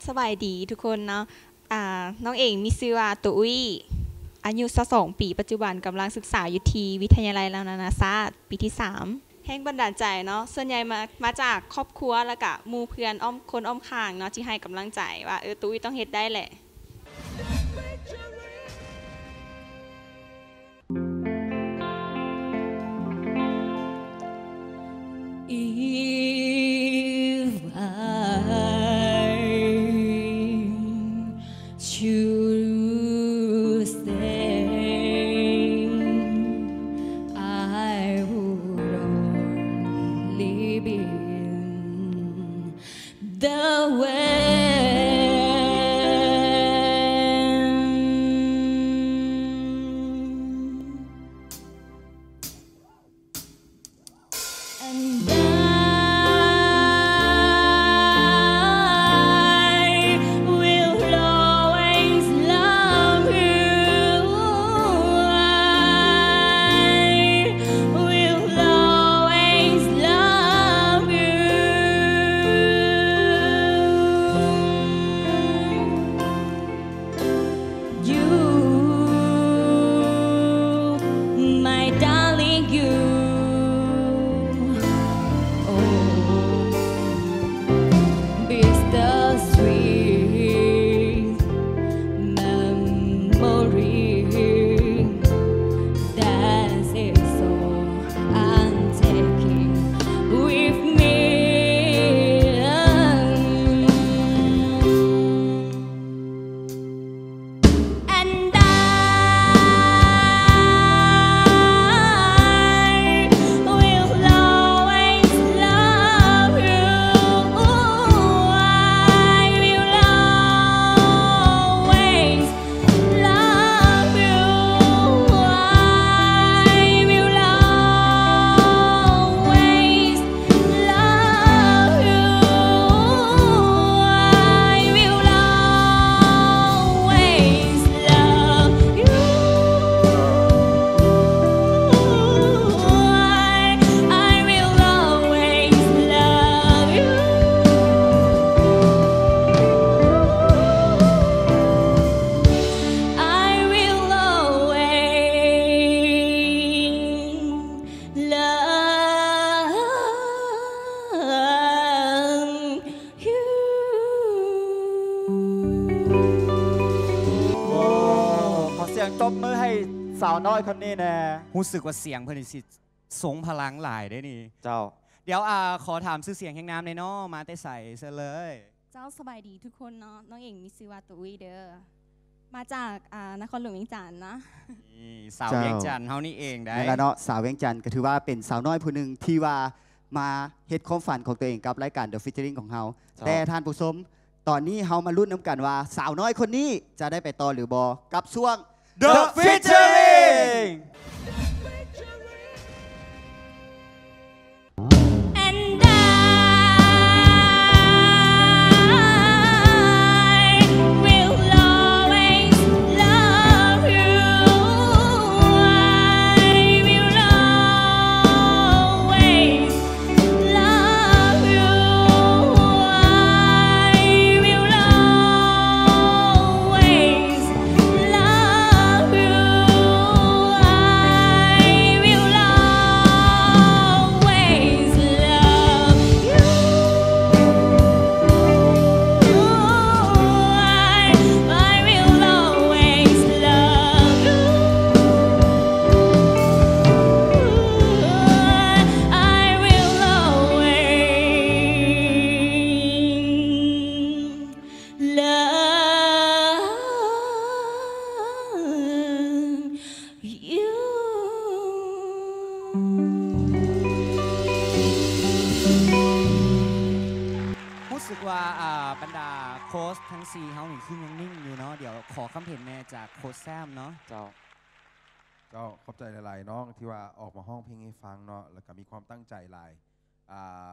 ສະບາຍດີທຸກຄົນເນາະ ອາ ນ້ອງເອງມີຊື່ວ່າໂຕອຸ້ຍ ອາຍຸຊາວສອງປີ ປັດຈຸບັນກຳລັງສຶກສາຢູ່ທີ່ວິທະຍາໄລລາວນານາຊາດ ປີທີສາມ. ແຮງບັນດານໃຈເນາະ ສ່ວນໃຫຍ່ມາ ມາຈາກຄອບຄົວ ແລ້ວກະໝູ່ເພື່ອນອ້ອມ ຄົນອ້ອມຂ້າງເນາະ ທີ່ໃຫ້ກຳລັງໃຈວ່າ ເອີ ໂຕອຸ້ຍຕ້ອງເຮັດໄດ້ແຫຼະ. If I choose staying, I would only be in the way. And I will always love you. I will always love you. You, my darling, you. Oh, bittersweet memory. That is all I'm taking with me. And I will always love you. I will always love you. I will always love you. I will always love you. I, I will always love you. I will always love you. ໂອ້ ຂໍສຽງຕົບມືໃຫ້ສາວນ້ອຍຄົນນີ້ແດ່. ຮູ້ສຶກວ່າສຽງເພິ່ນນີ້ຊິຊົງພະລັງຫຼາຍເດ້ນີ້. ເຈົ້າ. ດຽວ ອາ ຂໍຖາມຊື່ສຽງຮຽງນາມແດ່ເນາະ ມາແຕ່ໃສ ເຊີນເລີຍ. ເຈົ້າ ສະບາຍດີທຸກຄົນເນາະ ນ້ອງເອງມີຊື່ວ່າໂຕອຸ້ຍເດີ ມາຈາກ ອາ ນະຄອນຫຼວງວຽງຈັນນະ. ນີ້ສາວວຽງຈັນເຮົານີ້ເອງໄດ໋. ນັ້ນລະເນາະ ສາວວຽງຈັນກໍຖືວ່າເປັນສາວນ້ອຍຜູ້ໜຶ່ງທີ່ວ່າມາເຮັດຄວາມຝັນຂອງຕົວເອງກັບລາຍການ The Featuring ຂອງເຮົາ. ເຈົ້າ. ແຕ່ທ່ານຜູ້ຊົມ ຕອນນີ້ເຮົາມາລຸ້ນນຳກັນວ່າ ສາວນ້ອຍຄົນນີ້ຈະໄດ້ໄປຕໍ່ຫຼືບໍ່ ກັບຊ່ວງ The Featuring. And I will always love you. I will always love you. I will always love you. I will always love you. I, I will always love you. I will always love you. ຮູ້ສຶກວ່າ ອາ ບັນດາໂຄດທັງສີ່ເຮົານີ້ຄືຍັງນິ່ງຢູ່ເນາະ. ດຽວຂໍຄຳເຫັນແດ່ຈາກໂຄດແຊມເນາະ. ເຈົ້າ. ເຈົ້າ ຂອບໃຈຫຼາຍໆ ນ້ອງທີ່ວ່າອອກມາຮ້ອງເພງໃຫ້ຟັງເນາະ ແລ້ວກໍມີຄວາມຕັ້ງໃຈຫຼາຍ. ອາ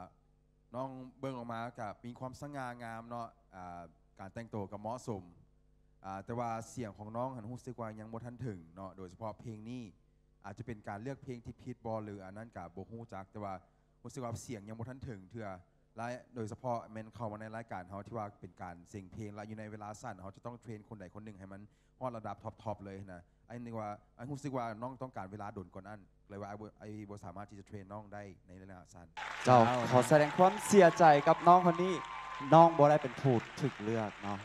ນ້ອງເບິ່ງອອກມາກໍມີຄວາມສະຫງ່າງາມເນາະ ອາ ການແຕ່ງໂຕກໍເໝາະສົມ ອາ ແຕ່ວ່າສຽງຂອງນ້ອງຫັ້ນຮູ້ສຶກວ່າຍັງບໍ່ທັນເຖິງເນາະ ໂດຍສະເພາະເພງນີ້ ອາດຈະເປັນການເລືອກເພງທີ່ຜິດບໍ່ ຫຼື ອັນນັ້ນກໍບໍ່ຮູ້ຈັກ ແຕ່ວ່າຮູ້ສຶກວ່າສຽງຍັງບໍ່ທັນເຖິງເທື່ອ. ລະໂດຍສະເພາະແມ່ນເຂົ້າມາໃນລາຍການເຮົາທີ່ວ່າເປັນການເສັງເພງ ລະຢູ່ໃນເວລາສັ້ນ ເຮົາຈະຕ້ອງເທຣນຄົນໃດຄົນໜຶ່ງໃຫ້ມັນຮອດລະດັບທັອບໆເລີຍນະ. ອັນນີ້ວ່າ ອັນຮູ້ສຶກວ່ານ້ອງຕ້ອງການເວລາດົນກວ່ານັ້ນ ເລີຍວ່າອ້າຍບໍ່ ອ້າຍບໍ່ສາມາດທີ່ຈະເທຣນນ້ອງໄດ້ໃນໄລຍະສັ້ນ. ເຈົ້າ ເຈົ້າ ຂໍສະແດງຄວາມເສຍໃຈກັບນ້ອງຄົນນີ້ ນ້ອງບໍ່ໄດ້ເປັນຜູ້ຖືກເລືອກເນາະ.